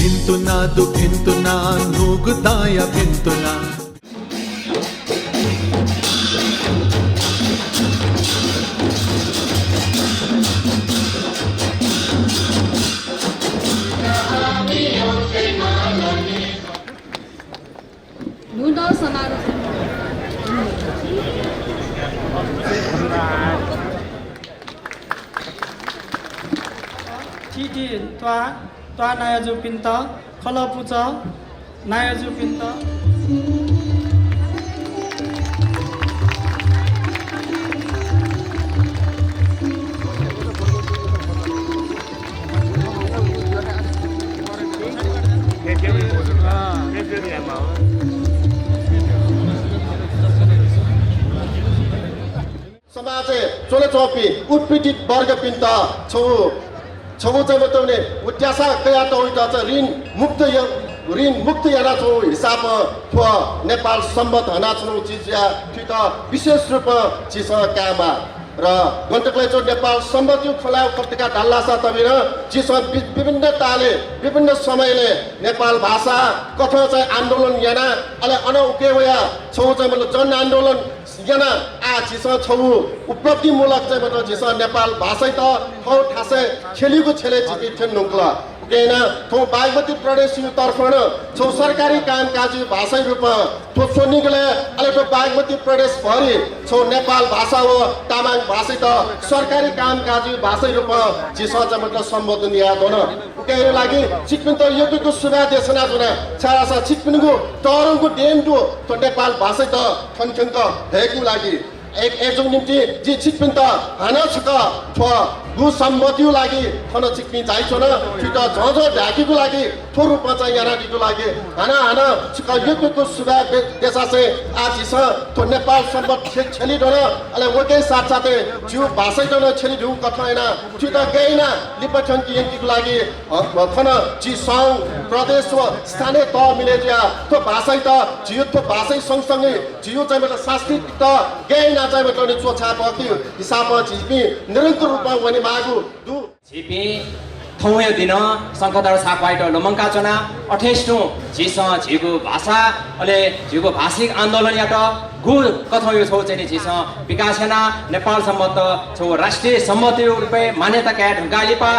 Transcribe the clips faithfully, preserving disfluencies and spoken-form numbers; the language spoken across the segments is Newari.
भिन्तुना दु भिन्तुना, न्हूगु दाया भिन्तुना। न्हूदँ समारोह। थीथी त्वाः, त्वाः नायःजुपिन्त, खलः पुचः नायःजुपिन्त। समाजय् च्वनाच्वंपिं उत्पीडित वर्गपिन्त छगू, छगू चाहिँ मतलब नि उद्यासा कयातःगु चाहिँ ऋण मुक्त य-, ऋण मुक्त यानाच्वंगु हिसाबं थ्व नेपाल संवत हनाच्वंगु चिजया थुइत विशेष रूपं झीसं कायेमाः। र गन तकले चाहिँ नेपाल संवतया खँ ल्हायेगु खः धकाः धाल धाःसा तबि नं झीसं वि-, विभिन्न तालय्, विभिन्न समयलय् नेपाल भाषा कथं चाहिँ आन्दोलन याना, अले अन उके वया छगू चाहिँ मतलब जनआन्दोलन याना आः झीसं छगू उपलब्धिमूलक चाहिँ मतलब झीसं नेपाल भाषायात थःगु थासय् छ्यलीगु छ्यलय् झीपिं थ्यने धुंकल। उकिं याना थौं बागमती प्रदेशया तर्फं नं छगू सरकारी कामकाजी भाषाया रूपं थ्व स्वनिगलय् अले थ्व बागमती प्रदेशभरि छगू नेपाल भाषा व तामाङ भाषायात सरकारी कामकाजी भाषाया रूपं झीसं चाहिँ मतलब सम्बोधन याये धुन। उकिया लागि छिकपिन्त यक्व यक्व सुभाय् देछाना च्वना, छाय्धाःसा छिकपिनिगु तःधंगु देन दु थ्व नेपाल भाषायात थन थ्यंक हयेकेगु लागि। अय्, अय्जूगु निंतिं जिं छिकपिन्त हानं छकः थ्व गु संवतया लागि थन छिकपिं झायाच्वन। थुइत झःझः धायेकेगु लागि, थ्व रूपं चाहिँ यानादीगु लागि हानं हानं छकः यक्व यक्व सुभाय् दे-, देछासें आः झीसं थ्व नेपाल संवत छ्य-, छ्यली धुन। अले वके साथ साथै झीगु भाषायात नं छ्यली धुंकथं याना थुइत गय् याना लिपा थ्यंके यंकेगु लागि, अ, थन झी संघ, प्रदेश व स्थानीय तः मिले जुयाः थ्व भाषायात झीगु थ्व भाषाया सँगसँगै झीगु चाहिँ मतलब सांस्कृतिक तः गय् याना चाहिँ मतलब नि च्वछाये फय्केगु हिसाबं झीपिं निरन्तर रूपं वनेमाःगु दु। झीपिं थौंया दिनं शंखधर साख्वाःयात लुमंका च्वना। अथेस तुं झीसं झीगु भाषा अले झीगु भाषिक आन्दोलनयात गु कथंया छगू चाहिँ नि झीसं विकास याना नेपाल संवत छगू राष्ट्रिय संवतया रूपय् मान्यता काये धुंकाः लिपा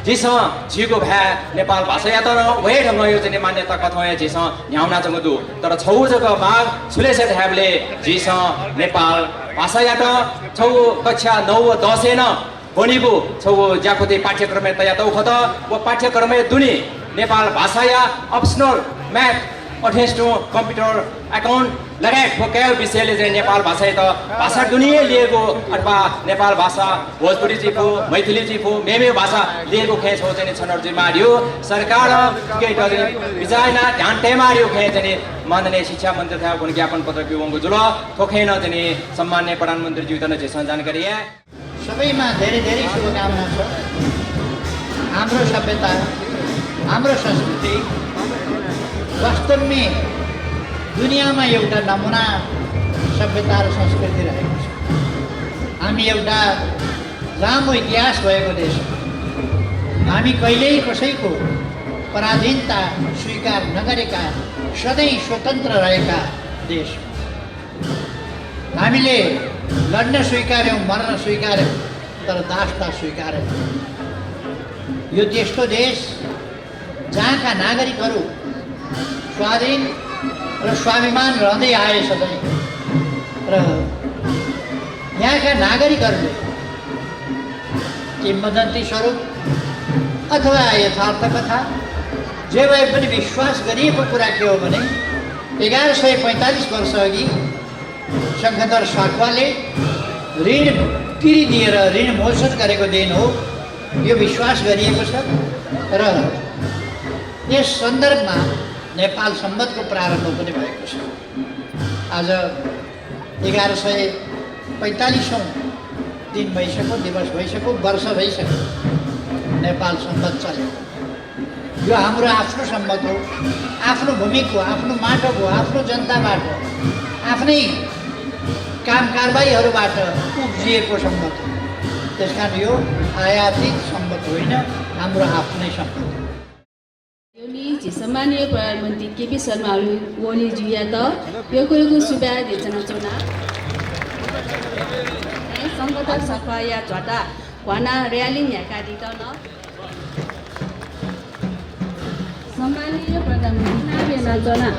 झीसं झीगु भाय् नेपाल भाषायात नं व हे ढंगया चाहिँ नि मान्यता कथंया झीसं न्ह्यानाच्वंगु दु। तर छगू जक माग छु ले धायेबलय् झीसं नेपाल भाषायात छगू कक्षा नौ व दसय् नं ब्वनीगु छगू ज्याकुथि पाठ्यक्रमय् तयातःगु खः। व पाठ्यक्रमय् दुने नेपाल भाषाया optional math, अथेस तुं computer, account लगायत थ्व काय् विषयलय् चाहिँ नेपाल भाषायात भाषा दुने लिएको अथवा नेपाल भाषा भोजपुरी जुइफु, मैथिली जुइफु, मेमेगु भाषा लिएको खँय् छगू चाहिँ नि छनौट जुइमाःगु दु। सरकारं थुकियात चाहिँ विचार यानाः ध्यान तयेमाःगु दु खँय् चाहिँ नि माननीय शिक्षा मन्त्रीथाय् गु ज्ञापन पत्र ब्यूवंगु जुल। थ्व खँय् नं चाहिँ नि सम्माननीय प्रधानमन्त्रीज्यूयात नं झीसं जानकारी याये। सबैमा धेरै धेरै शुभकामना छ। हाम्रो सभ्यता, हाम्रो संस्कृति वास्तवमै दुनियाँमा एउटा नमुना सभ्यता र संस्कृति रहेको छ। हामी एउटा लामो इतिहास भएको देश हो। हामी कहिल्यै कसैको पराधीनता स्वीकार नगरेका, सधैँ स्वतन्त्र रहेका देश हो। हामीले लड्न स्वीकार्यौँ, मर्न स्वीकार्यौँ, तर दासता स्वीकारेनौँ। यो त्यस्तो देश जहाँका नागरिकहरू स्वाधीन र स्वाभिमान रहँदै आए सधैँ र यहाँका नागरिकहरूले किंवदन्ती स्वरूप अथवा यथार्थ कथा जे भए पनि विश्वास गरिएको कुरा के हो भने एघार सय पैँतालिस वर्ष अघि शंखधर साख्वाःले ऋण तिरिदिएर ऋण मोचन गरेको दिन हो, यो विश्वास गरिएको छ। र यस सन्दर्भमा नेपाल संवतको प्रारम्भ पनि भएको छ। आज एघार सय पैँतालिसौँ दिन भइसक्यो, दिवस भइसक्यो, वर्ष भइसक्यो नेपाल संवत चलेको। यो हाम्रो आफ्नो संवत हो, आफ्नो भूमिको, आफ्नो माटोको, आफ्नो जनताबाट, आफ्नै काम कारवाहीहरूबाट उब्जिएको संवत हो। त्यस कारण यो आयातित संवत होइन, हाम्रो आफ्नै संवत हो। झी सम्माननीय प्रधानमन्त्री केपी शर्मा ओली, ओलीज्यूयात यक्व यक्व सुभाय् देछानाच्वना। संघ तथा सफाया झ्वाता ह्वानाः rally न्ह्याकादीत नं सम्माननीय प्रधानमन्त्री नाप यानाच्वना।